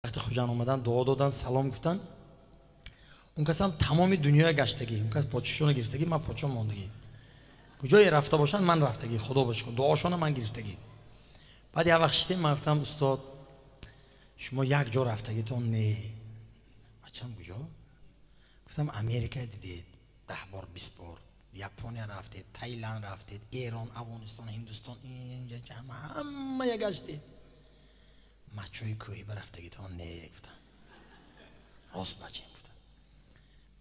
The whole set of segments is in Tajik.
Вақте Хуҷанд омадан, дуо додан, салом гуфтан. Он касам тамоми дунёя гаштагӣ, он кас подшоҳшона гирифтагӣ, ман подшоҳ мондагӣ. Куҷое рафта бошанд, ман рафтагӣ, худо ба шукр, дуошона ман гирифтагӣ. Баъд як вақт шитем, ман гуфтам, устод, шумо як ҷо рафтагитон не. Бачам куҷо? Гуфтам, Америка дидед, 10 бор, 20 бор, Япония рафтед, Таиланд рафтед, Эрон, Афғонистон, Ҳиндустон, инҷа ҳамая гаштед. Мачои кӯҳӣ ба рафтагитон не, гуфтам. Рост бачем, гуфтам.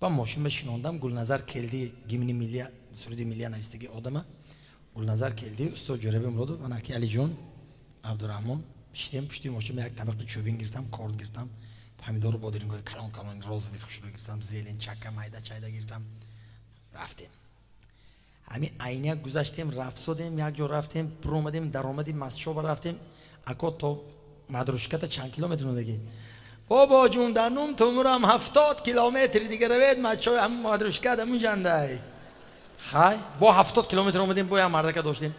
Ба мошин ба шинондам, Гулназар Келди, гимни миллия, суруди миллия навистаги одама. Гулназар Келди, устод Ҷӯрабек Муродов, анаки Алиҷон, Абдураҳмон, шитем пушти мошин як табақи чӯбин гирифтам, корд гирифтам, помидору бодирингҳои калон калон розовый хушрӯ гирифтам, зелень, чака, майда чайда гирифтам. Рафтем. Ҳамин айния гузаштем, рафсодем, як ҷо рафтем, буромадем, даромадем, Масчоба рафтем. Ако то Мадрушката чанд километр мондагӣ? Бобо ҷун, дар нум тумурам 70 километр дига равед, мачои ҳамун Мадрушкат ҳамун ҷандай. Хай, бо 70 километр омадем, бо як мардака доштем.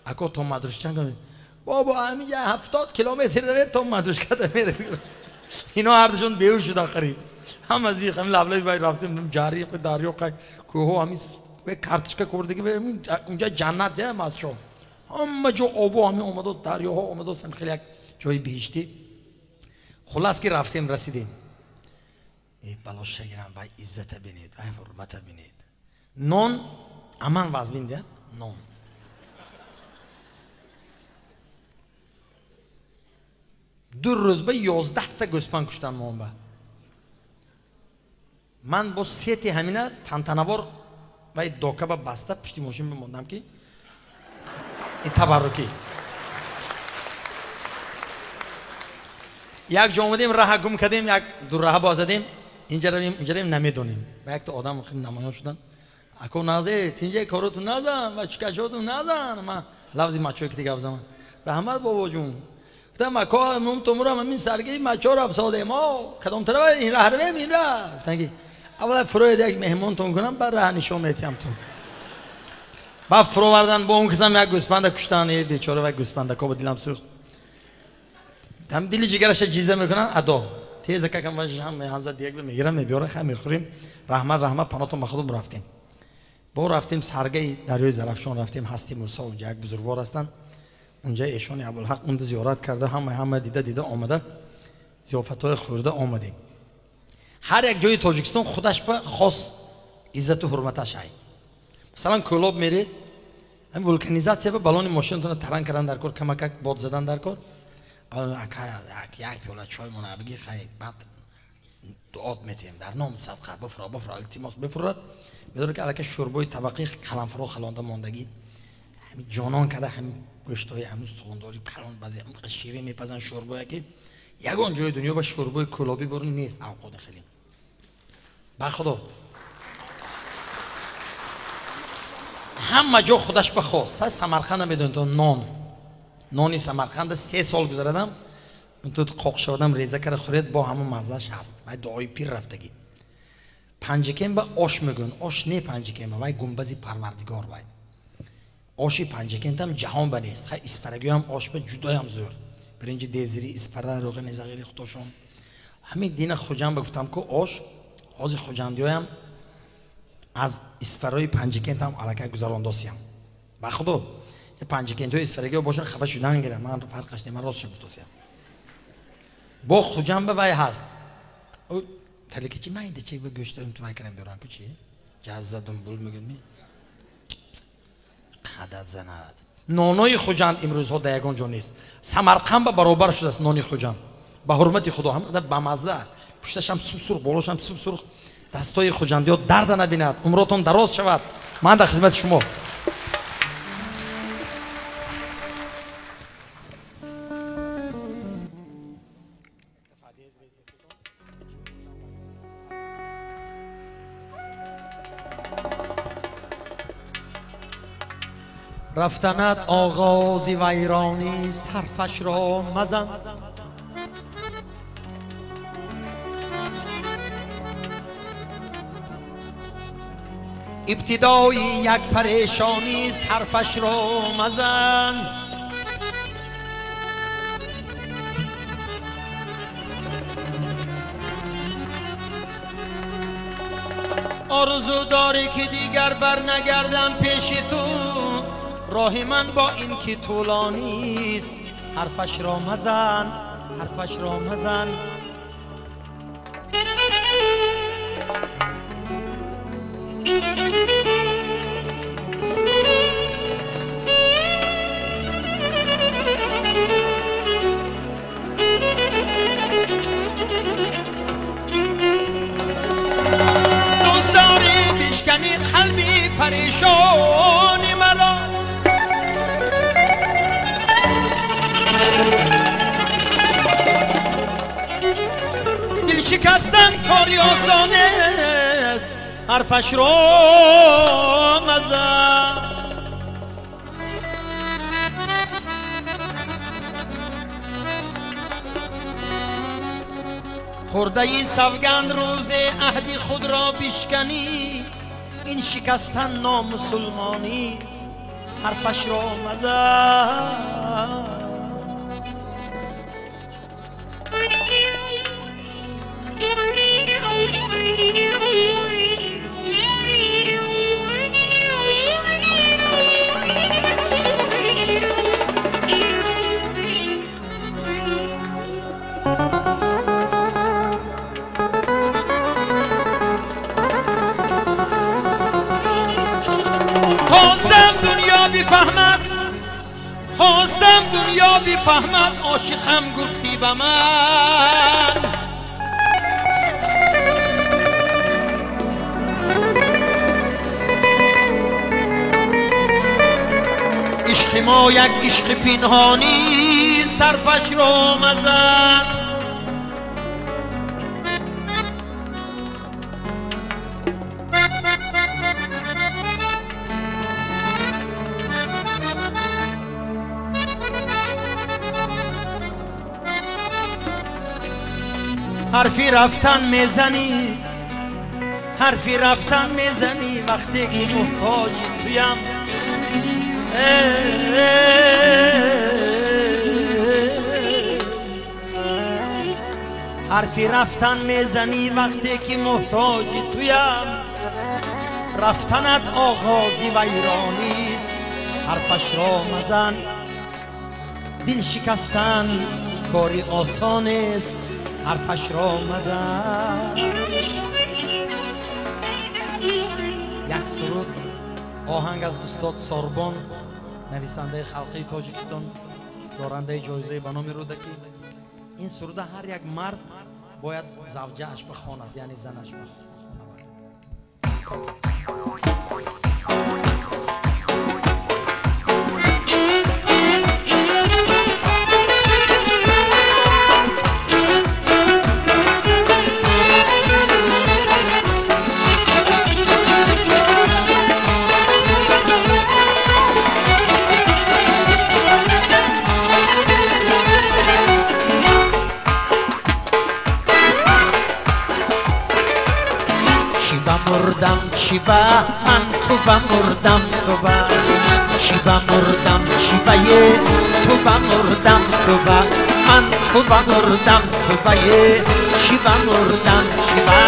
Ако то Мадрушка чанд километр? Бобо ҳаминҷа 70 километр равед, то Мадрушката меред. Ино ҳардушон беҳуш шудан қариб. Ҳама зиқ, ҳамин лаблаби бай рафтем, ҷарри, дарё, қай, кӯҳҳо, ҳамин карточка кордагӣ, унҷа ҷаннат де Масчо. Ҳама ҷо обо ҳамин омадост, дарёҳо омадост, ҳам хеле як ҷои биҳиштӣ. Хулас ки рафтем, расидем. Э балоша гирам, вай иззата бинед, вай ҳурмата бинед. Нон аман вазмин де, нон. Ду рӯз ба 11та гӯспанд куштан моон ба. Ман бо сети ҳамина тантанавор вай дока ба баста пушти мошин бимондам ки ин табаррукӣ. Як ҷо омадем, раҳа гум кардем, як ду раҳа боз задем, инҷа равем, унҷа равем, намедонем. Ва якта одам хеле намоён шудан. Ако назе, тинҷа коротун назан, ва чикачотун назан. Ман лафзи мачое ки дига бизанам. Раҳмат бобоҷун. Гуфтам, ако мум тумурам ҳамин саргаи мачо рафсодем, о, кадом тараф ин раҳ равем, ин раҳ. Гуфтан ки аввала фуроед як меҳмонтон кунам, баъд раҳ нишон метиҳам тун. Баъд фуровардан, бо он касам як гӯспанда куштан, э бечора вай гӯспандако ба дилам сӯхт. Ҳам дили ҷигараша ҷиза мекунанд, адо. Теза какам ва ҳам меҳанза диак мегирам, мебиёрам, хай мехӯрем. Раҳмат, раҳмат, панотон ба худум рафтем. Бо рафтем саргаи дарёи Зарафшон рафтем, ҳасти Мусо унҷа як бузургвор ҳастанд. Унҷа эшони Абулҳақ унда зиёрат карда, ҳама ҳама дида дида омада, зиёфатҳои хӯрда омадем. Ҳар як ҷои Тоҷикистон худаш ба хос иззату ҳурматаш ҳай. Масалан, Кӯлоб меред, ҳамин вулканизатсия ба балони мошинатонро таранг кардан дар кор, камакак бод задан дар кор. Як пиёла чой мона биги, хай, баъд дуот метиҳем дар ном садқа, бифура, бифура, илтимос бифурад. Медонад ки аллакай шӯрбои табақи қаламфуро халонда мондагӣ, ҳамин ҷонон карда, ҳамин гӯштҳои ҳамин устухондори калон, баъзе ширин мепазанд шӯрбое ки ягон ҷои дунё ба шӯрбои кӯлобӣ бор нест авқоти хеле. Ба худо ҳама ҷо худаш ба хос. Самарқанда медонед, нон. Нони Самарқанда 3 сол гузарадам, тут қоқ шавадам, реза кара хӯред, бо ҳамон маззаш ҳаст. Вай дуои пир рафтагӣ. Панҷакен ба ош мегӯянд. Ош не Панҷакен ба, вай гумбази парвардигор вай. Оши Панҷакентам ҷаҳон ба нест. Хай Исфарагӯям ош ба ҷудоям зӯр. Биринҷи девзири, Исфара, рӯғани зағири худошон. Ҳамин дина Хуҷанд ба гуфтам ку ош, ҳозир хуҷандиёям аз Исфарои Панҷакентам аллакай гузарондосиям. Ба худо Панҷакентҳои Исфарагиҳо бошанд, хафа шудан гиранд. Ман фарқаш не, ман ростша гуфтосиям. Бо Хуҷанд ба вай ҳаст. Ӯ талики чи майда чи ба гӯшта ту вай кардам биёрам ку чи? Ҷаззадум бул мегӯям. Қадат занад. Нонои Хуҷанд имрӯзҳо дар ягон ҷо нест. Самарқанд ба баробар шудааст нони Хуҷанд. Ба ҳурмати Худо ҳам қадар бамазза. Пушташам субсурх, болошам субсурх. Дастои хуҷандиҳо дарда набинад. Умротон дароз шавад. Ман дар хизмати шумо. Рафтанат оғози вайронист, ҳарфашро мазан. Ибтидои як парешонист, ҳарфашро мазан. Орзу дорӣ ки дигар бар нагардам пеши ту, роҳи ман бо ин ки тӯлонист, ҳарфашро мазан, ҳарфашро мазан. دوست داری بشکنی قلبی پریشانی مرا، دل شکستن کاری آسان است، حرفش را مزن. خورده ای سوگند روز عهد خود را بشکنی، این شکستن نامسلمانی است، حرفش را مزن. خواستم دنیا بفهمد، خواستم دنیا بفهمد، عاشقم گفتی به من. عشق ما یک عشق پنهانی، صرفش را مزن. حرفی رفتن میزنی، حرفی رفتن میزنی، وقتی که محتاج تویم. حرفی رفتن میزنی وقتی که محتاج تویم، رفتنت آغازی ویرانیست، حرفش را مزن. دل شکستن کاری آسان است، حرفش را مزن. یک سرود آهنگ از استاد ساربان، نویسنده خلقی تاجیکستان، دارنده جایزه به نام رودکی. این سرود هر یک مرد باید زوجه‌اش بخواند، یعنی زنش بخواند. چی با من تو بمردم تو با، چی بمردم چی با یه تو بمردم تو با، من تو بمردم تو با یه چی بمردم چی با.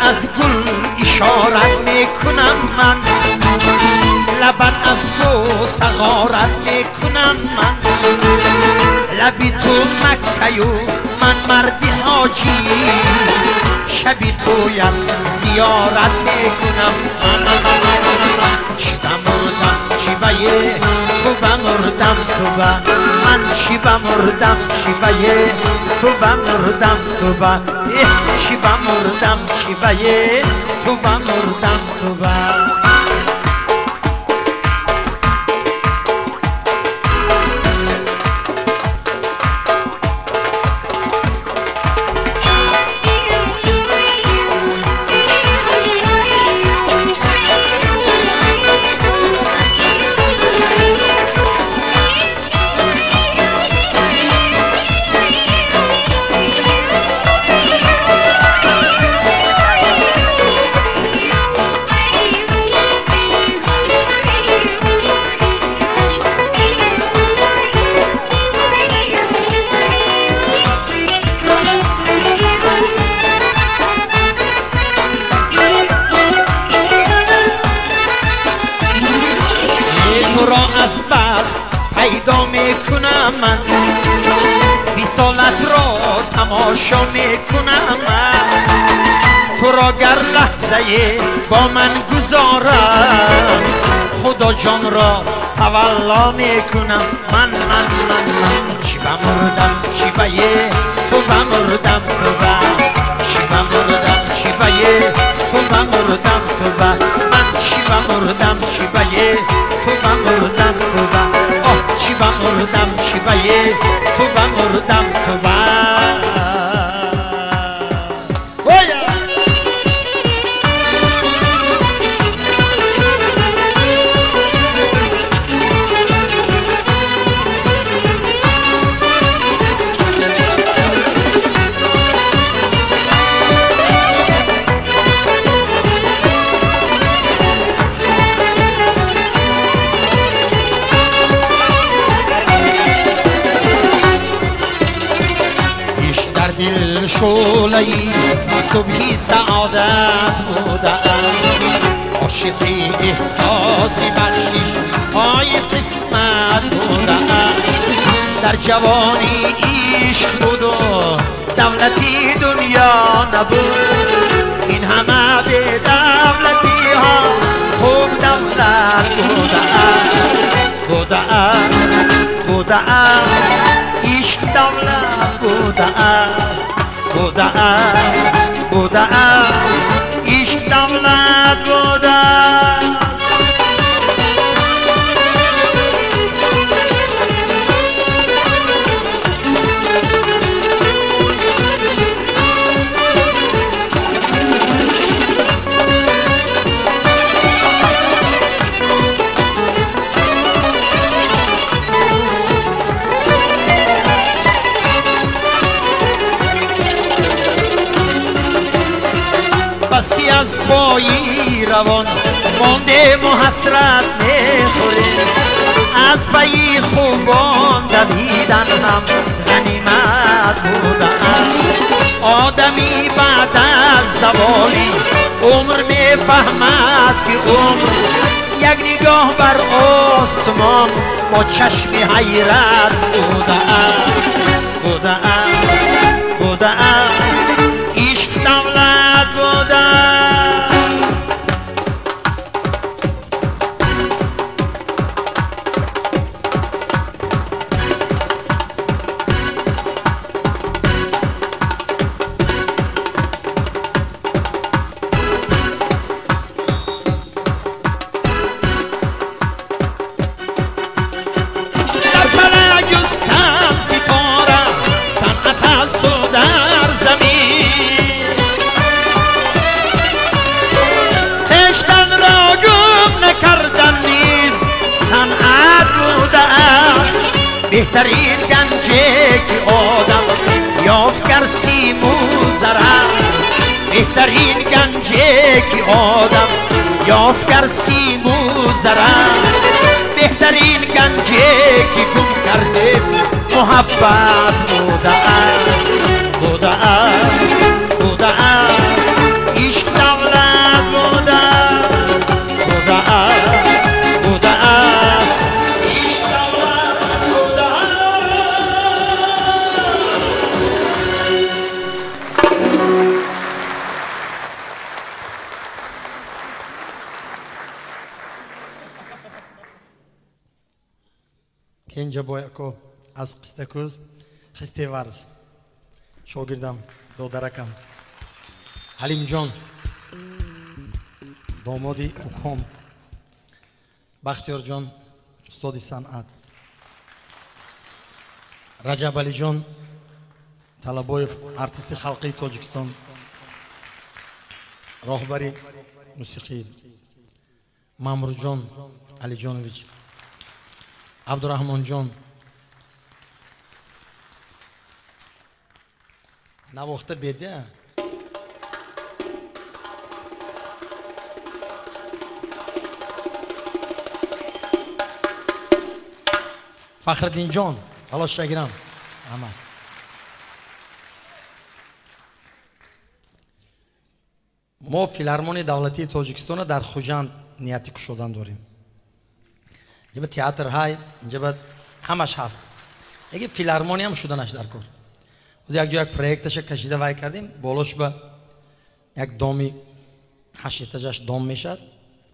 از گل اشارت میکنم من، لبت از بوسه غارت میکنم من، لبی تو مکه و من مردی حاجی، شبی تویم زیارت میکنم من. چی بمردم چی بایه تو بمردم تو با، من چی بمردم چی بایه تو بمردم تو با، چی بمردم چی بایه تو بمردم تو با. پیدا میکنم من، وصالت را تماشا میکنم من. تو را گر لحظه با من گذارم، خدا جان را تولا میکنم من. من من من چی بمردم شیوه تو بمردم تو با، چی بمردم شیوه تو بمردم تو با، من چی بمردم شیوه تو بمردم تو با، آه چی بمردم شیوه تو بمردم تو با. شعله‌ای صبحی سعادت بودم، عاشقی احساسی بخشش های قسمت بودم. در جوانی عشق بود و دولتی دنیا نبود، این همه به دولتی ها خوب دولت بوده است، بوده است، بوده است، عشق دولت بوده است، بوده است، بوده است، عشق دولت بوده است. از پایی روان مانده و حسرت میخوریم، از پی خوبان دویدن هم غنیمت بوده است. آدمی بعد از زوالی عمر میفهمد که عمر یک نگاه بر آسمان با چشم حیرت بوده است، بوده است، بوده است، عشق دولت بوده است. در فلک جستم ستاره صنعت است و در زمین، خویشتن را گم نکردن نیز صنعت بوده است. بهترین گنجی که آدم یافت گر سیم و زر است، بهترین گنجی که آدم یافت گر سیم و زر است، بهترین گنجی که گم کرده محبت بوده است، بوده است، بوده است، عشق دولت بوده است، بوده است، بوده است، عشق دولت بوده است. Kenjaboy aka аз Қистакӯз Хистеварз, шогирдам, додаракам, Ҳалимҷон, домоди уком, Бахтиёрҷон, устоди санъат, Раҷабалиҷон Талабоев, артисти халқии Тоҷикистон, роҳбари мусиқӣ, Мамурҷон Алиҷонович, Абдураҳмонҷон, навохта беда. Фахриддинҷон, талош шагирам. Аҳмад. Мо филармонияи давлатии Тоҷикистонро дар Хуҷанд нияти кушодан дорем. Инҷа ба театр ҳай, инҷа ба Ҳамаш ҳаст. Яке филармония ҳам шуданаш дар кор. Як ҷо як проекташа кашида вай кардем, болош ба як доми 8 этажаш дом мешад,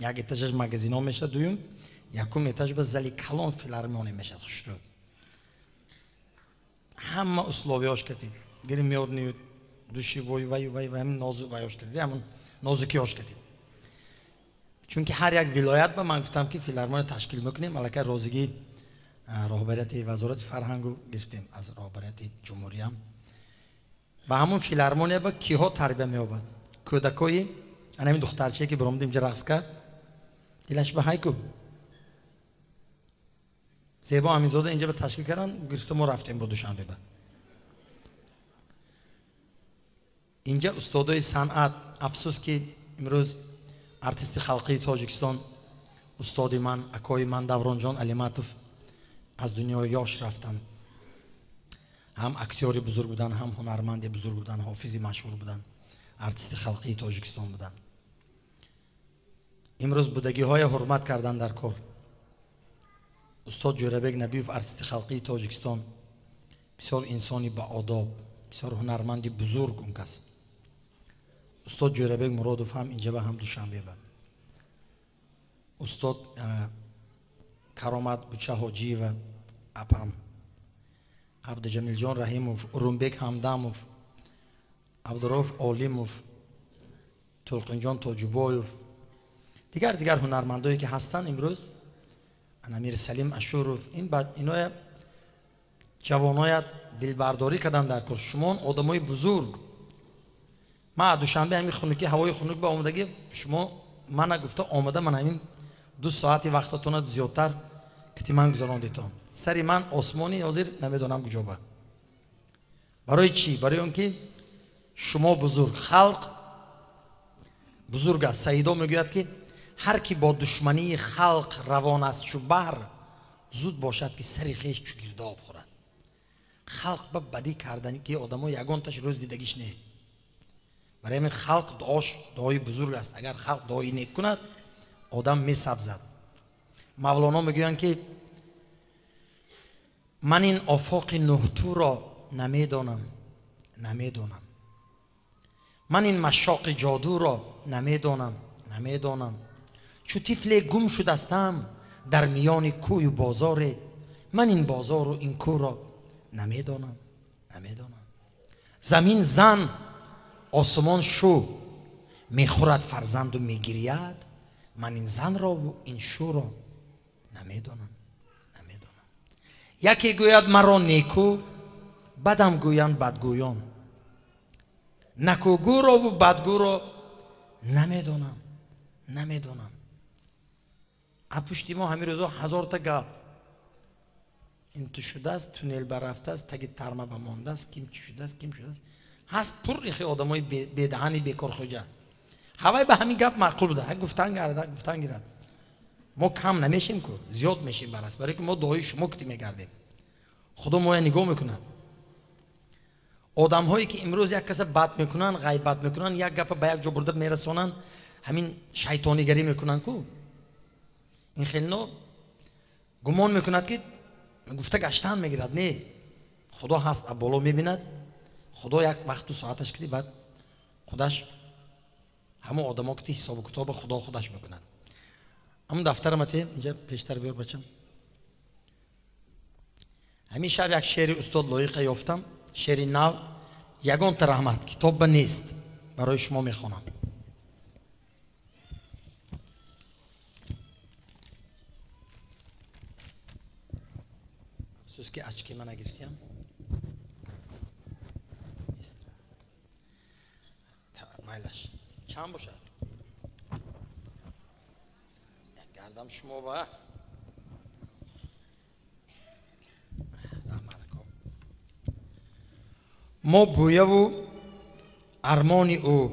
як этажаш магазино мешад, дуюм, якум этаж ба зали калон филармония мешад хушрӯ. Ҳама условияш катид. Гримёрни, душевой, вай вай вай нозук вайош катид, ҳамон нозукиёш катид. Чунки ҳар як вилоят ба ман гуфтам ки филармония ташкил мекунем, аллакай розигии роҳбарияти вазорати фарҳангу гирифтем аз роҳбарияти ҷумҳуриям. Ба ҳамон филармония ба киҳо тарбия меёбад? Кӯдакои ана ҳамин духтарчае ки биромад инҷа рақс кард, дилаш ба ҳайку. Зебо Аминзода инҷа ба ташкил кардан, гирифта мо рафтем бо Душанбе ба. Инҷа устодои санъат, афсӯс ки имрӯз артисти халқии Тоҷикистон, устоди ман, акои ман Давронҷон Алиматов аз дунёи ёш рафтанд. Ҳам актёри бузург буданд, ҳам ҳунарманди бузург буданд, ҳофизи машҳур буданд, артисти халқии Тоҷикистон буданд. Имрӯз будагиҳое ҳурмат карданд дар кор. Устод Ҷӯрабек Набиев, артисти халқии Тоҷикистон, бисёр инсони баодоб, бисёр ҳунарманди бузург он кас. Устод Ҷӯрабек Муродов ҳам инҷа ба ҳам Душанбе ба. Устод Каромат Буча Ҳоҷиева апам, Абдуҷамилҷон Раҳимов, Урумбек Ҳамдамов, Абдуроф Олимов, Тулқинҷон Тоҷибоев, дигар ҳунармандое ки ҳастанд имрӯз, Амир Салим Ашуров, ин иноя ҷавоноят дилбардорӣ карданд дар кор. Шумон одамои бузург. Ман Душанбе ҳамин хунукӣ, ҳавои хунук ба омадагӣ, шумо мана гуфта омада, ман ҳамин 2 соати вақтатона зиёдтар кити ман гузарондитон. Сари ман осмони ҳозир намедонам куҷо ба. Барои чӣ? Барои он ки шумо бузург, халқ бузург аст. Саидо мегӯяд ки ҳар ки бо душмании халқ равон аст чу баҳр, зуд бошад ки сари хеш чу гирдоб хӯрад. Халқ ба бадӣ кардани ки одамо ягонташ рӯз дидагиш не. Барои ҳамин халқ дуош дуои бузург аст. Агар халқ дуои нек кунад, одам месабзад. Мавлоно мегӯянд ки ман ин офоқи нуҳтуро намедонам, намедонам. Ман ин машоқи ҷодуро намедонам, намедонам. Чу тифле гум шудастам дар миёни кӯю бозоре, ман ин бозору ин кӯро намедонам, намедонам. Замин зан, осмон шу, мехӯрад фарзанду мегирияд, ман ин занрову ин шӯро намедонам, намедонам. Яке гӯяд маро неку, бадам гӯянд бадгӯён. Накугӯрову бадгӯро намедонам, намедонам. А пушти мо ҳамин рӯзо ҳазорта гап. Ин ту шудааст, туннел барафтааст, таги тарма ба мондааст, ким чӣ шудааст, ким шудааст. Ҳаст пур ихе одамои бедаҳани бекорхӯҷа. Ҳавай ба ҳамин гап маъқул буда. Гуфтан гарда, гуфтан гирад. Мо кам намешем ку, зиёд мешем барас. Барои ки мо дуои шумо кити мегардем. Худо моя нигоҳ мекунад. Одамҳое ки имрӯз як каса бад мекунанд, ғайбат мекунанд, як гапа ба як ҷо бурда мерасонанд, ҳамин шайтонигарӣ мекунанд ку. Ин хелно гумон мекунад ки гуфта гаштан мегирад. Не, Худо ҳаст, аз боло мебинад. Худо як вақту соаташ киди, баъд худаш ҳамон одамо кити ҳисобу китоба Худо худаш мекунад. Ҳамон дафтарама те инҷа пештар биёр бачам. Ҳамин шаб як шеъри устод Лоиқа ёфтам, шеъри нав, ягонта раҳмат китобба нест, барои шумо мехонам. Афсӯс ки очки мана гирифтиям. Майлаш. Чанд бошад? Як гардам шумо ба. Раҳмат аком. Мо бӯяву армони ӯ,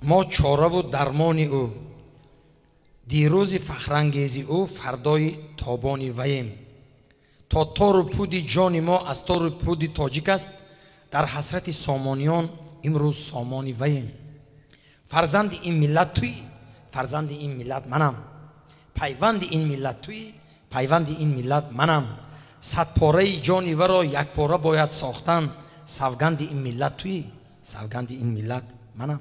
мо чораву дармони ӯ, дирӯзи фахрангези ӯ фардои тобони ваем. То тору пуди ҷони мо аз тору пуди тоҷик аст, дар ҳасрати сомониён имрӯз сомони ваем. Фарзанди ин миллат туӣ, фарзанди ин миллат манам. Пайванди ин миллат туӣ, пайванди ин миллат манам. Садпораи ҷони варо якпора бояд сохтан. Савганди ин миллат туӣ, савганди ин миллат манам.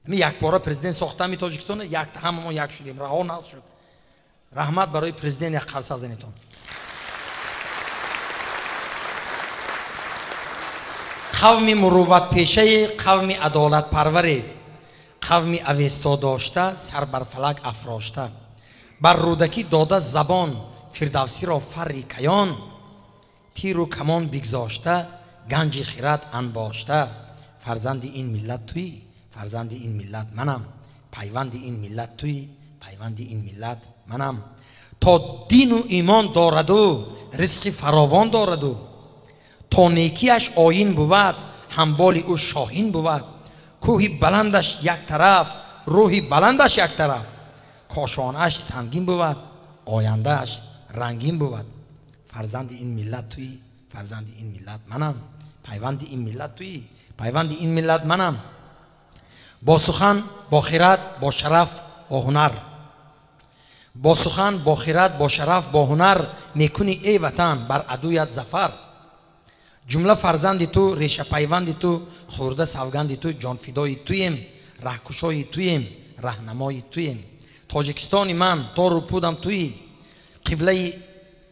Ҳамин якпора президент сохтами Тоҷикистона, як ҳамамо як шудем, раҳо нашуд. Раҳмат барои президент, як қарса занетон. Қавми мурувватпешае, қавми адолатпарваре, қавми авесто дошта, сар бар фалак афрошта, бар Рӯдакӣ дода забон, Фирдавсиро фарри каён, тиру камон бигзошта, ганҷи хират анбошта. Фарзанди ин миллат туӣ, фарзанди ин миллат манам. Пайванди ин миллат туӣ, пайванди ин миллат манам. То дину имон дораду ризқи фаровон дораду, то некиаш оин бувад, ҳамболи ӯ шоҳин бувад. Кӯҳи баландаш як тараф, рӯҳи баландаш як тараф, кошонааш сангин бувад, ояндааш рангин бувад. Фарзанди ин миллат туӣ, фарзанди ин миллат манам. Пайванди ин миллат туӣ, пайванди ин миллат манам. Бо сухан, бо хират, бо шараф, бо ҳунар, бо сухан, бо хират, бо шараф, бо ҳунар мекунӣ эй ватан бар адуят зафар. Ҷумла фарзанди ту, решапайванди ту, хӯрда савганди ту, ҷонфидои туем, раҳкушои туем, раҳнамои туем. Тоҷикистони ман, тору пудам туӣ, қиблаи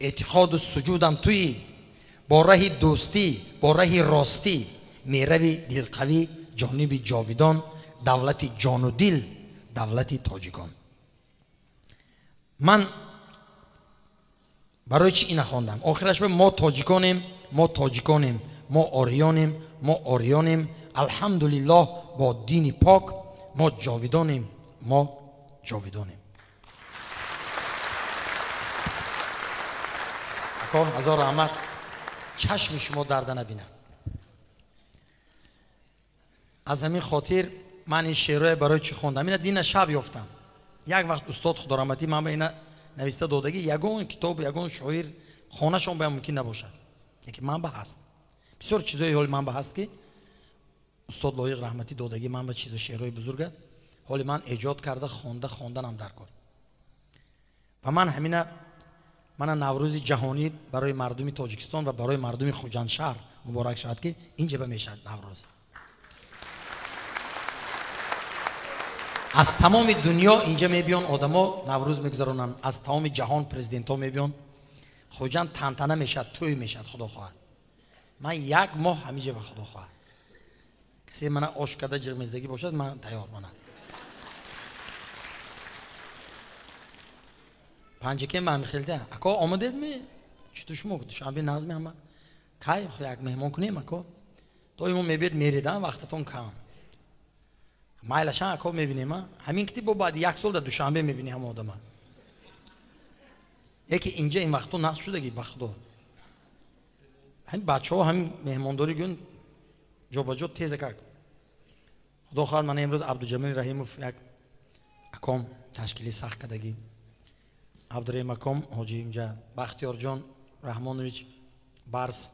эътиқоду суҷудам туӣ. Бо раҳи дӯстӣ, бо раҳи ростӣ мерави дилқавӣ, ҷониби ҷовидон, давлати ҷону дил, давлати тоҷикон. Ман барои чӣ ина хондам? Охираш мо тоҷиконем, мо тоҷиконем, мо ориёнем, мо ориёнем. Алҳамдулиллоҳ, бо дини пок мо ҷовидонем, мо ҷовидонем. Акон, ҳазор раҳмат, чашми шумо дарда набинад. Аз ҳамин хотир ман ин шеърое барои чӣ хондам? Ина дина шаб ёфтам. Як вақт устод Худораҳматӣ ман ба ина нависта додагӣ, ягон китоб, ягон шоир хонашон ба мумкин набошад, лекин ман ба ҳаст. Бисёр чизои ҳоли ман ба ҳаст, ки устод Лоиқ раҳматӣ додагӣ ман ба чизо шеърҳои бузурга ҳоли ман эҷод карда хонда хонданам дар кор. Ва ман ҳамина мана Наврӯзи ҷаҳонӣ барои мардуми Тоҷикистон ва барои мардуми Хуҷандшаҳр муборак шавад, ки инҷа ба мешавад Наврӯз. Аз тамоми дунё инҷа мебиён одамо, Наврӯз мегузаронанд. Аз тамоми ҷаҳон президентҳо мебиён. Хуҷанд тантана мешавад, тӯй мешавад, худо хоҳад. Ман як моҳ ҳамиҷа ба худо хоҳад. Касе мана ош карда ҷиғмездагӣ бошад, ман тайёр монам. Панҷакем ба ҳамин хелда. Ако омадед ми? Чуту шумо Душанбе нағз ҳама? Кай як меҳмон кунем ако? Доимо мебиед мередам, вақтатон кам. Майлашан ако мебинем, а? Ҳамин ки бо баъди як сол дар Душанбе мебинӣ ҳама одама. Яке инҷа ин вақтҳо нағз шудагӣ ба худо. Ҳамин бачаҳо ҳамин меҳмондорӣ гӯн ҷобаҷо теза как. Худо хоҳад мана имрӯз Абдуҷамил Раҳимов як аком ташкили сахт кардагӣ. Абдураҳим аком ҳоҷи инҷа Бахтиёрҷон Раҳмонович Барс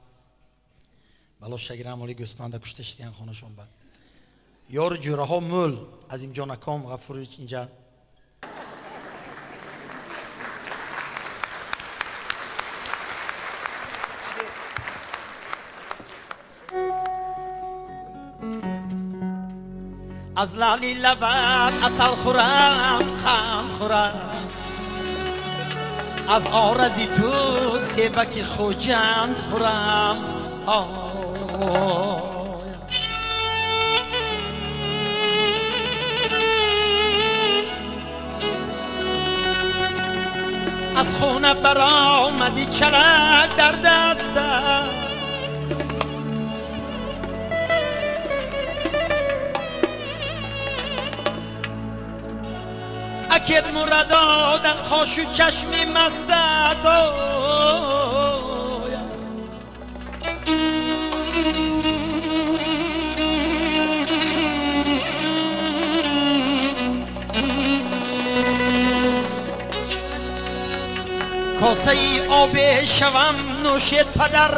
бало шагирам оли гӯспанда кушта шидиян хонашон ба. Ёру ҷӯраҳо мӯл Азимҷон аком Ғафурович инҷа. Аз лали лабат асал хӯрам, қанд хӯрам, аз орази ту себаки Хуҷанд хӯрам. Аз хона баромади чалак дар дастам, акед мурадодан қошу чашми мастат. Косаи обе шавам нӯшед падар,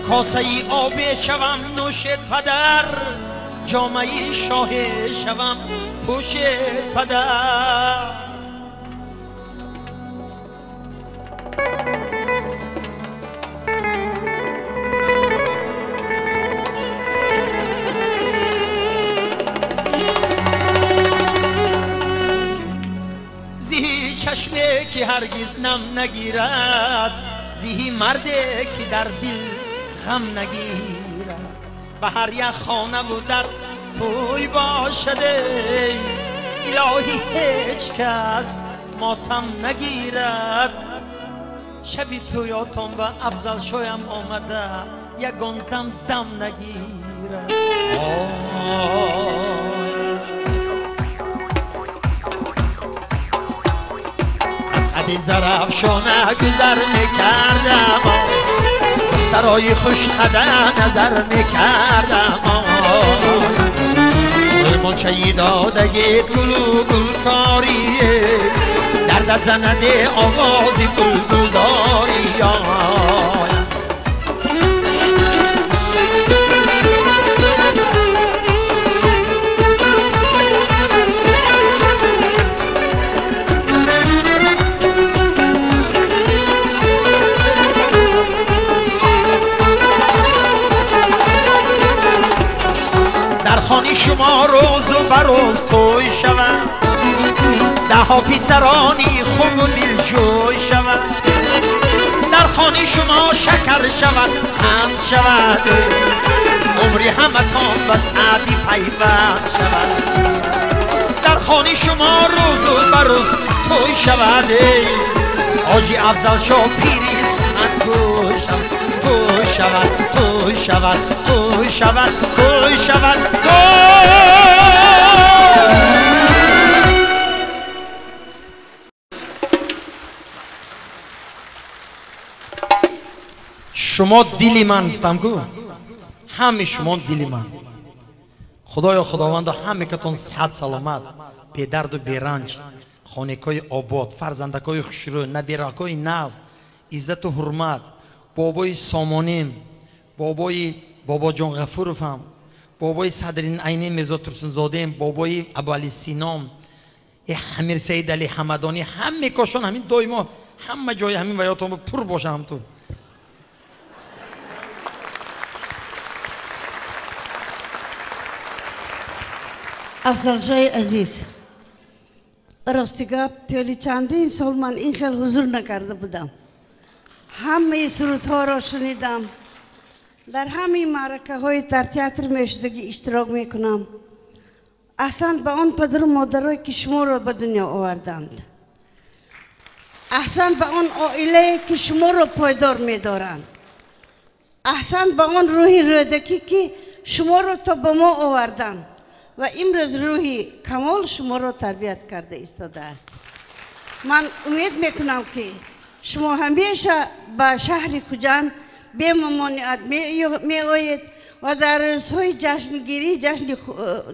косаи обе шавам нӯшед падар, ҷомаи шоҳе шавам пӯшед падар. ки ҳаргиз нам нагирад, зиҳи марде ки дар дил ғам нагирад. Ба ҳар як хонаву дар тӯй бошад, илоҳӣ ҳеҷ кас мотам нагирад. Шаби тӯётон ба Афзал шоям омада, ягон дам дам нагирад. Қади Зарафшона гузар мекардам, духтарои хушқада назар мекардам. Гулмончаи додагит гулу гулкорие, дардат занаде овози булбулдорӣ. Дар хони шумо рӯзу ба рӯз тӯй шавад, даҳо писарони хубу дилҷӯй шавад. Дар хони шумо шакар шавад, қанд шавад, умри ҳаматон ба саъди пайванд шавад. Дар хони шумо рӯзу ба рӯз тӯй шавад, ҳоҷи Афзалшоҳ пири сухангӯй шавад. Тӯй шавад, тӯй шавад, тӯй шавад, тӯй шавад, шумо дили ман гуфтам ку, ҳами шумо дили ман. Худоё худовандо ҳамекатон сиҳат саломат, бедарду беранҷ, хонекҳои обод, фарзандакҳои хушрӯ, набиракҳои нағз, иззату ҳурмат. Бобои Сомоним, бобои Бобоҷон Ғафуровам, бобои Садриддин Айнӣ Мирзо Турсунзодем, бобои Абуали Сином, Амир Саид Али Ҳамадонӣ, ҳамекошон ҳамин доимо ҳама ҷои ҳамин ваётон пур боша ҳамту. Афзалшоҳи азиз, рости гап тӯли чандин сол ман ин хел ҳузур накарда будам. Ҳамаи сурудҳоро шунидам, дар ҳамаи маъракаҳои дар театр мешудагӣ иштирок мекунам. Аҳсан ба он падару модарое ки шуморо ба дунё оварданд, аҳсан ба он оилае ки шуморо пойдор медоранд, аҳсан ба он рӯҳи рӯдакӣ ки шуморо то ба мо оварданд ва имрӯз рӯҳи камол шуморо тарбият карда истодааст. Ман умед мекунам ки шумо ҳамеша ба шаҳри Хуҷанд бемамониат меоед ва дар рӯзҳои ҷашнгирӣ, ҷашни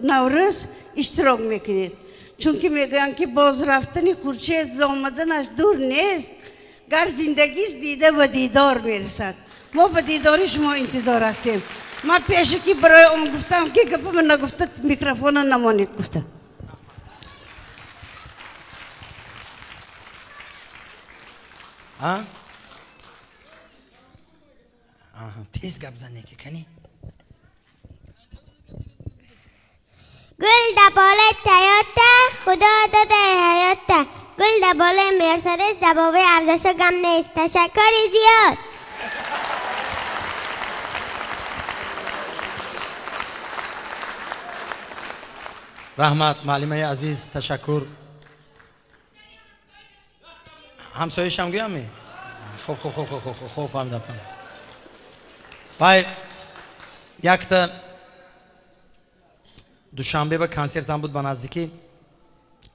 Наврӯз иштирок мекунед. Чунки мегӯянд ки боз рафтани хуршед зомаданаш дур нест, гар зиндагист дида ба дидор мерасад. Мо ба дидори шумо интизор ҳастем. Ман пешакӣ барои он гуфтам ки гапама нагуфта микрофона намонед гуфта. Тез гап зане ки кани. Гул дар болои Тойота, Худо додаи ҳаёта. Гул дар болои Мерседес, дар бобои Афзалшоҳ гам нест. Ташаккури зиёд. Раҳмат муаллимаи азиз, ташаккур. Ҳамсояшам гӯям? Хуб хуб хуб хуб хуб хуб фаҳмидам, фаҳмидам. Вай якта Душанбе ба консертам буд ба наздикӣ,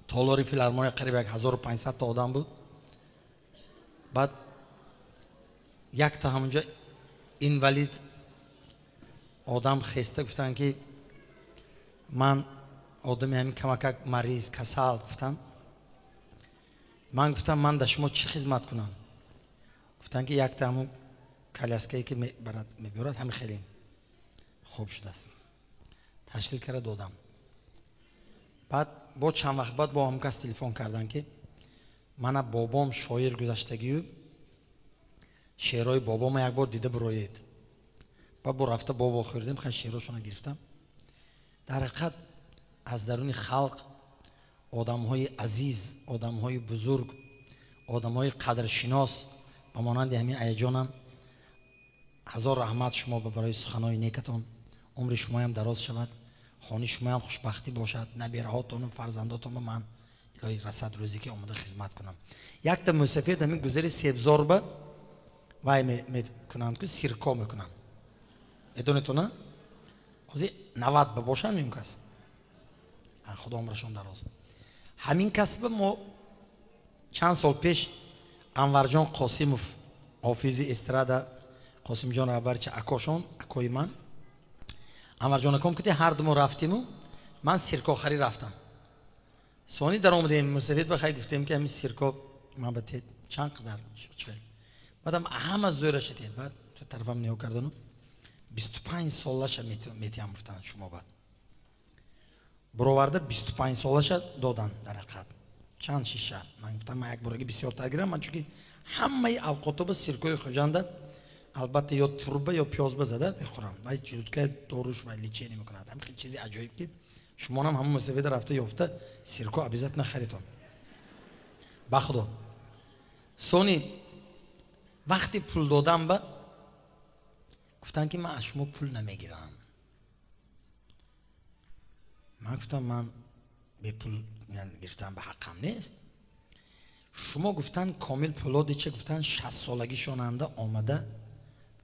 толори филармония қариб 1500 та одам буд. Баъд якта ҳамонҷо инвалид одам хеста гуфтанд ки ман одами ҳамин камакак мариз, касал гуфтанд. Ман гуфтам ман дар шумо чӣ хизмат кунам? Гуфтанд ки якта ҳамон коляскае ки мебарад ҳамин хеле хуб шудааст. Ташкил карда додам. Баъд бо чанд вақт баъд бо ҳамон кас телефон карданд ки мана бобом шоир гузаштагию шеърҳои бобома як бор дида бироед. Баъд бо рафта бо вохӯрдем, хай шеърҳошона гирифтам. Дар ҳақиқат аз даруни халқ одамҳои азиз, одамҳои бузург, одамҳои қадршинос ба монанди ҳамин аяҷонам ҳазор раҳмат шумо барои суханҳои некатон. Умри шумоям дароз шавад, хони шумоям хушбахтӣ бошад, набираҳотону фарзандотон ба ман илоҳӣ расад рӯзе ки омода хизмат кунам. Якта мусафед ҳамин гузари себзорба вай мекунанд ку сирко мекунанд. Медонедтона? Ҳозир 90 ба бошанд ин кас. Худо умрашон дароз. Ҳамин касба мо чанд сол пеш Анварҷон Қосимов, ҳофизи эстрада, Қосимҷон раҳбарча акошон, акои ман, Анварҷон аком кити ҳар ду мо рафтиму ман сиркохарӣ рафтам. Сони даромадем мусафед ба хай гуфтем ки ҳамин сирко ман ба тед чанд қадар чӣ. Баъдам ҳама зӯраша тед. Баъд ту тарафам нигоҳ кардану 25 солаша метиҳам гуфтанд шумо ба. Буроварда 25 солаша додан дар ҳақиқат. Чанд шиша. Ман гуфтам ман як бораги бисёртар гирам, ман чунки ҳамаи авқотоба сиркои Хуҷанда албатта ё турба ё пиёзба зада мехӯрам. Вай желудка доруш вай лечение мекунад. Ҳам хеле чизи аҷоиб ки шумонам ҳамон мусафеда рафта ёфта сирко обязательно харитон. Ба худо. Сони вақти пул додам ба гуфтанд ки ман аз шумо пул намегирам. Ман гуфтам ман бепул гирифтан ба ҳаққам нест. Шумо гуфтанд Комил Пулодича гуфтанд 60 солагишонанда омада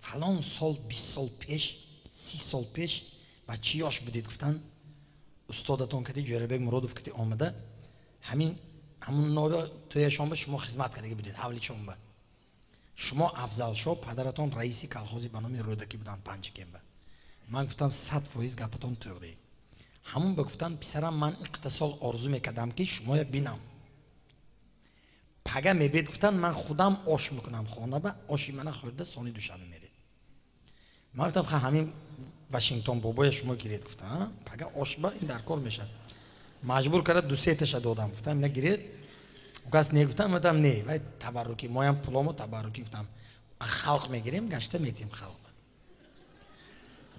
фалон сол 20 сол пеш 30 сол пеш ба чӣ ёш будед гуфтанд устодатон кати Ҷӯрабек Муродов кати омада ҳамин ҳамун ноба тӯяшон ба шумо хизмат кардаги будед ҳавличон ба. Шумо Афзалшоҳ падаратон раиси колхози ба номи Рӯдакӣ буданд Панҷакенба. Ман гуфтам 100% гапатон тӯғрӣ. Ҳамун ба гуфтам писарам ман иқта сол орзу мекардам ки шумоя бинам. Пага мебед гуфтанд ман худам ош мекунам хона ба оши мана хӯрда сони душанбе меред. Ман гуфтам ха ҳамин Вашингтон бобоя шумо гиред гуфтам пага ош ба ин дар кор мешавад. Маҷбур карда ду сеташа додам гуфтам ина гиред. Кас не гуфтам гуфтам не вай табаррукӣ моям пуломо табаррукӣ гуфтам халқ мегирем гашта метим халқ.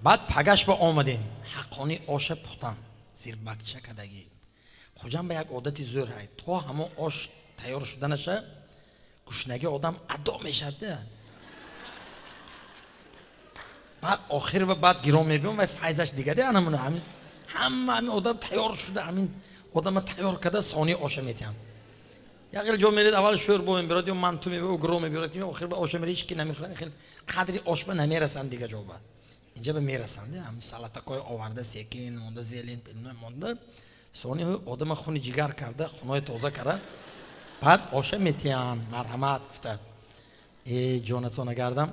Баъд пагаш ба омадем ҳаққони оша пухтам зирбакча кадагӣ. Хуҷам ба як одати зӯр ҳай то ҳамон ош тайёр шуданаша гушнагӣ одам адо мешавад. Баъд охир ба баъд гирон мебиём вай файзаш дигаде анамуна ҳамин ҳама ҳамин одам тайёр шуда ҳамин одама тайёр карда сони оша метиҳанд. Як хел ҷо меред аввал шӯрбо мебирад ё манту мебирад гро мебирад охир ба оша меред ҳеч ки намехӯрад хел қадри ошба намерасанд дига ҷо ба. Инҷа ба мерасанд ҳам салатакҳои оварда секин монда зелен пелно монда сони одама хуни ҷигар карда хунои тоза карда баъд оша метиҳанд марҳамат гуфта. Э ҷонатона гардам.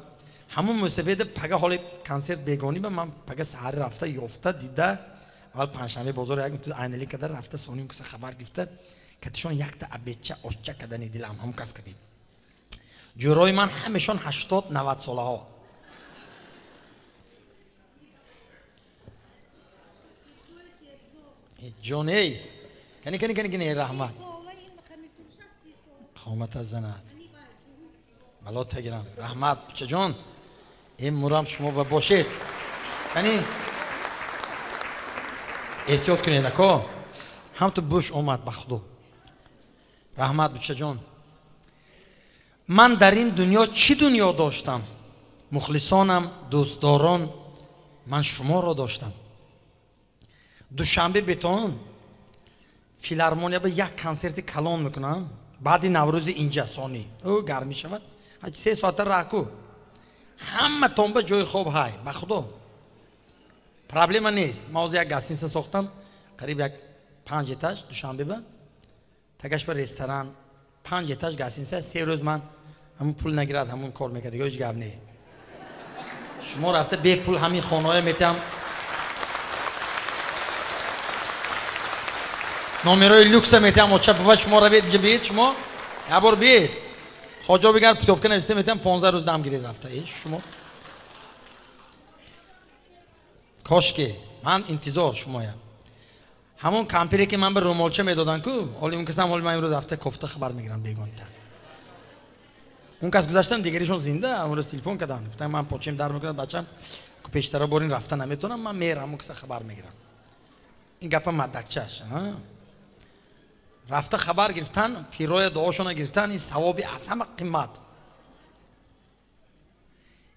Ҳамун мусафеда пага ҳоли консерт бегонӣ ба ман пага саҳари рафта ёфта дида аввал панҷшанбе бозор як айнали када рафта сони каса хабар гирифта катишон якта абедча ошча кадани дилам ҳамун кас кадим. Ҷӯрои ман ҳамешон 80-90 солаҳо. Ҷоней кани кани кани кани раҳмат қомат аз занат бало тагирам раҳмат пичаҷон ин мурам шумо ба бошед кани эҳтиёт кунед ако ҳам ту буш омад ба худо раҳмат бучаҷон. Ман дар ин дунё чӣ дунё доштам? Мухлисонам, дӯстдорон, ман шуморо доштам. Душанбе бетон филармония ба як консерти калон мекунам. Баъди Наврӯзи инҷа сони ӯ гармӣ шавад 3 соата раҳку ҳаматон ба ҷои хоб ҳай ба худо проблема нест. Ман ҳозир як гостиница сохтам қариб як 5 этаж Душанбе ба тагаш ба ресторан 5 этаж гостиница 3 рӯз ман ҳамун пул нагирад ҳамун кор мекард дига ҳеҷ гап не. Шумо рафта бепул ҳамин хонаҳоя метиҳам номерои люкса метиҳам оча бува шумо равед инҷа биед шумо як бор биед хоҷа бигар путёвка нависта метиҳам 15 рӯз дам гиред рафта. Э шумо кошке ман интизор шумоям. Ҳамон кампире ки ман ба румолча медоданд ку ҳоли он касам ҳоли ман имрӯз рафта кофта хабар мегирам бегонта. Он кас гузаштам дигаришон зинда имрӯз телефон карданд гуфтанд ман почем дар мекунад бачам ку пештара борин рафта наметавонам ман мерам он каса хабар мегирам. Ин гапа маддакчаш. Рафта хабар гирифтан, пироя дуошона гирифтан, ин савоби аз ҳама қимат.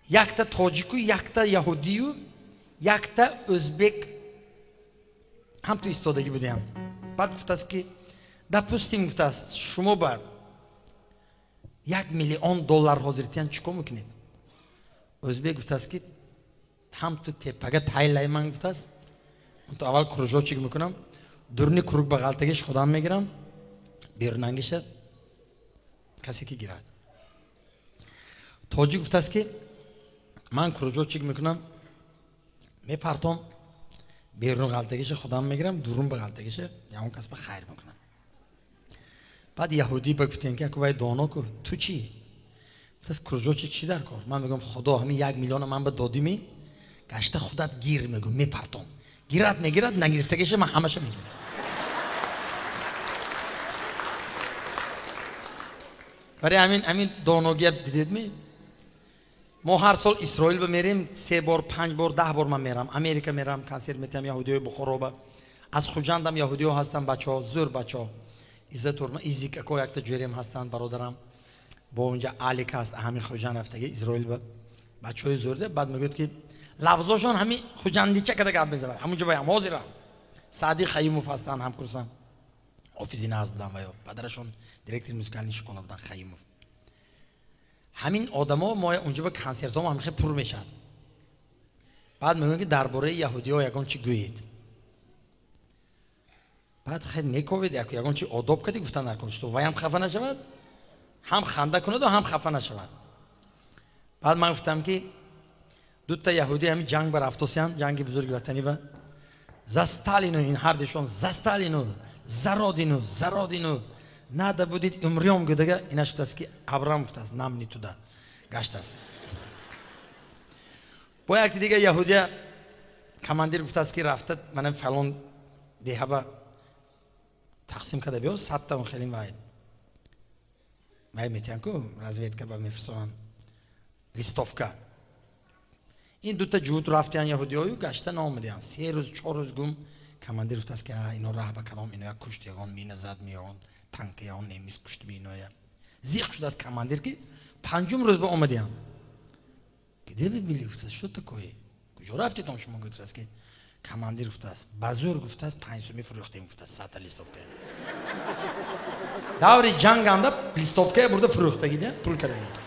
Якта тоҷику, якта яҳудию, якта ӯзбек ҳам ту истодагӣ будем. Баъд гуфтааст ки допустим, гуфтааст, шумо ба 1 миллион доллар ҳозир тиян чӣ кор мекунед? Ӯзбек гуфтааст ки ҳам ту тепага тайлайман, гуфтааст, ту аввал кружочек мекунам, дурни круг ба ғалтагиш худам мегирам, берунангиша касе ки гирад. Тоҷик гуфтааст ки ман кружочек мекунам, мепартом, берун ғалтагиша худам мегирам, дурун ба ғалтагиша ягон кас ба хайр мекунам. Баъд яҳудӣ ба гуфтем ки вай доно ку, ту чӣ? Гуфтааст кружочек чӣ дар кор? Ман мегӯям худо ҳамин 1 миллиона ман ба додимӣ, гашта худат гир, мегӯям, мепартом. Гирад мегирад, нагирифтагиша ман ҳамаша мегирам. Барои ҳамин доногия дидедми? Мо ҳар сол Исроил ба мерем, 3 бор, 5 бор, 10 бор ман мерам. Америка мерам, консерт метиҳам яҳудиҳои Бухороба. Аз Хуҷандам яҳудиҳо ҳастанд бачаҳо, зӯр бачаҳо. Иззат ҳурма, Изик ако якта ҷӯрем ҳастанд бародарам. Бо онҷа Алик ҳаст, ҳамин Хуҷанд рафтаги Исроил ба. Бачаҳои зӯрде, баъд мегӯяд ки лафзошон ҳамин хуҷандича када гап мезанад. Ҳамунҷо баям ҳозирам. Саъди Хаимов ҳастанд ҳамкурсам. Ҳофизи нағз буданд ва ё падарашон директори музикални школа буданд Хаимов. Ҳамин одамо мо унҷо ба консертҳо ҳам хеле пур мешавад. Баъд мегӯянд ки дар бораи яҳудиҳо ягон чӣ гӯед. Баъд хеле мековед, ягон чӣ одоб кардӣ гуфтан дар кор, что вай ҳам хафа нашавад, ҳам ханда кунаду ҳам хафа нашавад. Баъд ман гуфтам ки дута яҳудӣ ҳамин ҷанг ба рафтосиян, ҷанги бузурги ватанӣ ба за Сталину, ин ҳардишон за Сталину, за родину, за родину надо будет умрём гудага, инаш гуфтааст ки Абрам гуфтааст, нам не туда гаштааст. Бо якти дига яҳудия командир гуфтааст ки рафта мана фалон деҳаба тақсим карда биё, 100 та он хеле вай метиҳан ку разведка ба мефирсонанд листовка. Ин дута ҷуд рафтиян яҳудиҳою гашта наомадиян. 3 рӯз 4 рӯз гум. Командир гуфтааст ки ино раҳ ба калом, ино як кушт, ягон мина зад, миён танка ягон немис кушт биноя. Зиқ шудааст командир ки 5-ум рӯз ба омадиян. Где вы были, гуфтааст, что такое? Куҷо рафтедон шумо? Гуфтааст ки командир гуфтааст, ба зӯр гуфтааст 5 сумӣ фурӯхтем, гуфтааст 100 та листовка. Даври ҷанганда листовкая бурда фурӯхтагида пул кардаги.